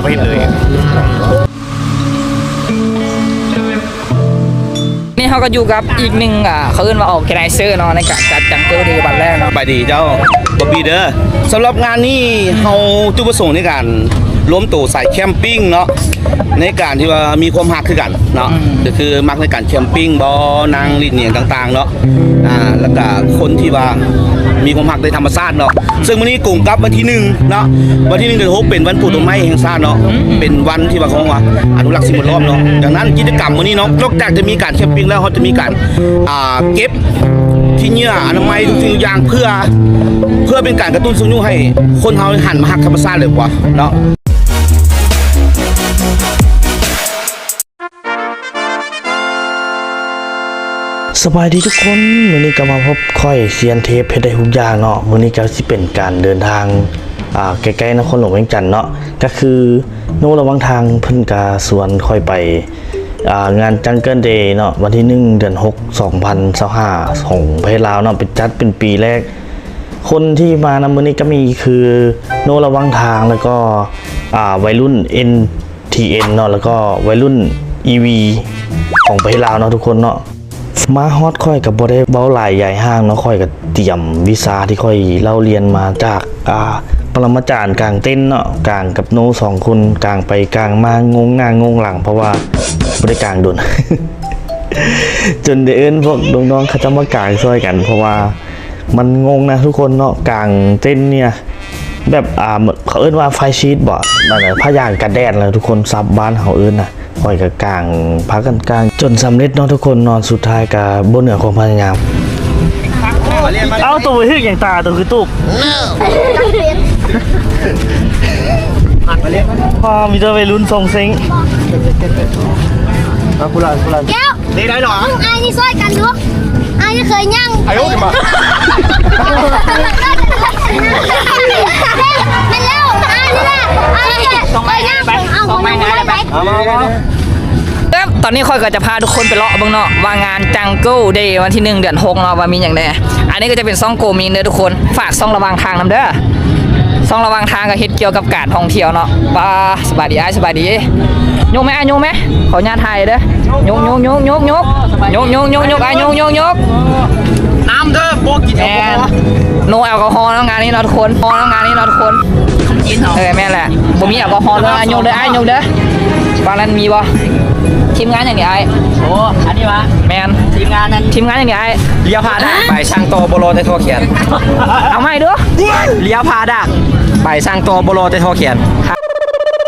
ບໍ່ເຫັນເລີຍ. ນີ້ເຮົາກໍຢູ່ກັບອີກໜຶ່ງ ອ່າ ເຂົາເອີ້ນວ່າ organizer ເນາະ ໃນການຈັດ Jungle Day ວັນແລກເນາະ. ສະບາຍດີເຈົ້າ ບອບບີ້ເດີ. ສຳລັບງານນີ້ເຮົາຈຸດປະສົງໃນການລວມໂຕສາຍແຄມປິງເນາະ ໃນການທີ່ວ່າມີຄວາມຮັກຄືກັນເນາະ ອືມ ກໍຄືມັກໃນການແຄມປິງບໍ ນັ່ງຫຼິ້ນຫຍັງຕ່າງໆເນາະ ອ່າ ແລ້ວກະຄົນທີ່ວ່າມີຄວາມຮັກໃນທຳມະຊາດເນາະ. ເຊິ່ງມື້ນີ້ກົງກັບວັນທີໜຶ່ງເນາະ ວັນທີໜຶ່ງເດືອນຫົກ ເປັນວັນປູກຕົ້ນໄມ້ແຫ່ງຊາດເນາະ ອືມ ເປັນວັນທີ່ວ່າເຂົາວ່າອະນຸລັກສິ່ງແວດລ້ອມເນາະ. ດັ່ງນັ້ນກິດຈະກຳມື້ນີ້ເນາະ ນອກຈາກຈະມີການແຄມປິງແລ້ວ ເຮົາຈະມີການ ອ່າ ເກັບຂີ້ເຫຍື້ອ ອະນາໄມທຸກສິ່ງທຸກຢ່າງ ເພື່ອ ເພື່ອເປັນການກະຕຸ້ນຊຸກຍູ້ໃຫ້ຄົນເຮົາຫັນມາຮັກທຳມະຊາດເລີຍກວ່າເນາະ. ສະບາຍດີທຸກຄົນ ມື້ນີ້ກໍມາພົບຂ້ອຍຊຽນເທບເຮັດໄດ້ທຸກຢ່າງເນາະ. ມື້ນີ້ກໍຊິເປັນການເດີນທາງ ອ່າ ໃກ້ໆນະຄອນຫຼວງວຽງຈັນເນາະ ກໍຄືໂນລະຫວ່າງທາງເພິ່ນກໍຊວນຂ້ອຍໄປ ອ່າ ງານ Jungle Day ເນາະ ວັນທີໜຶ່ງເດືອນຫົກ ສອງພັນຊາວຫ້າ ຂອງປະເທດລາວເນາະ ເປັນ ຈັດເປັນປີແລກ. ຄົນທີ່ມານຳມື້ນີ້ກໍມີຄືໂນລະຫວ່າງທາງ ແລ້ວກໍ ອ່າ ໄວລຸ້ນ ເອັນ ທີເອັນ ເນາະ ແລ້ວກໍໄວລຸ້ນ ອີ ວີ ຂອງປະເທດລາວເນາະທຸກຄົນເນາະ. ມາຮອດຂ້ອຍກໍບໍ່ໄດ້ເວົ້າຫຼາຍຢາຍຫ່າງເນາະ ຂ້ອຍກໍຕຽມວິຊາທີ່ຂ້ອຍເລົ່າຮຽນມາຈາກ ອ່າ ປະລະມາຈານກາງເຕັ້ນເນາະ ກາງກັບໂນສອງຄົນ ກາງໄປກາງມາ ງົງໜ້າງົງຫຼັງ ເພາະວ່າບໍ່ໄດ້ກາງດົນ ຈົນໄດ້ເອີ້ນພວກນ້ອງໆເຂົາເຈົ້າມາກາງຊ່ອຍກັນ ເພາະວ່າ ມັນງົງນະທຸກຄົນເນາະ ກາງເຕັ້ນເນຍ ແບບ ອ່າ ເຂົາເອີ້ນວ່າໄຟຊີດບໍ ນັ້ນແຫຼະ ຜ້າຢາງກັນແດດນະທຸກຄົນ ສັບບ້ານເຮົາເອີ້ນນະ. ຂ້ອຍກໍກາງ ພາກັນກາງຈົນສຳເລັດເນາະທຸກຄົນເນາະ ສຸດທ້າຍກໍບໍ່ເໜືອຄວາມພະຍາຍາມ. ເອົ້າ ໂຕບໍ່ຖືກຫຍັງ ຕາໂຕຄືຕູບ. ວ້າວ ມີແຕ່ໄວລຸ້ນຊົງເຊັງ. ແກ້ວ ນີ້ໄດ້ເນາະ ອ້າຍນີ້ຊ່ອຍກັນດູ ອ້າຍນີ້ເຄີຍຍ່າງ ອາຍຸ ມາ ແມ່ນແລ້ວ ອ້າຍນີ້ແຫຼະ ອ້າຍນີ້ແຫຼະ ເຄີຍຍ່າງ ເອົາ ເອົາ ເອົາ ເອົາ ເອົາ ເອີ ຕອນນີ້ຂ້ອຍກໍຈະພາທຸກຄົນໄປເລາະເບິ່ງເນາະ ວ່າງານ Jungle Day ວັນທີໜຶ່ງເດືອນຫົກເນາະ ວ່າມີຫຍັງແດ່. ອັນນີ້ກໍຈະເປັນຊ່ອງໂກມິງເດີທຸກຄົນ ຝາກຊ່ອງລະຫວ່າງທາງນຳເດີ. ຊ່ອງລະຫວ່າງທາງກໍເຮັດກ່ຽວກັບການທ່ອງທ່ຽວເນາະ. ປ້າ ສະບາຍດີອ້າຍ ສະບາຍດີ. ຍົກແມ ອ້າຍຍົກແມ ຂໍອະນຸຍາດຖ່າຍເດີ. ຍົກ ຍົກ ຍົກ ຍົກ ຍົກ ຍົກ ຍົກ ຍົກ ອ້າຍຍົກ ຍົກ ຍົກ. ນ້ຳເດີ ບໍ່ກິນແອລກອຮໍ. ໂນແອລກອຮໍເນາະ ງານນີ້ເນາະທຸກຄົນ ໂນແອລກອຮໍເນາະ ງານນີ້ເນາະທຸກຄົນ. ເອີ ແມ່ນແຫຼະ ບໍ່ມີແອລກອຫໍເລີຍ ຍກເດີ ຍກເດີ. ຝັ່ງນັ້ນມີບໍ່? ທີມງານຫຍັງນີ້ອ້າຍ? ໂອ້ ອັນນີ້ຫວາ? ແມ່ນ ທີມງານນັ້ນ ທີມງານຫຍັງນີ້ອ້າຍ? ເລຍພາດາກ ປາຍຊ່າງຕໍ່ບໍ່ຫຼໍ່ແຕ່ທໍ່ແຂນ. ເອົາໃໝ່ດູ ເລຍພາດາກ ປາຍຊ່າງຕໍ່ບໍ່ຫຼໍ່ແຕ່ທໍ່ແຂນ.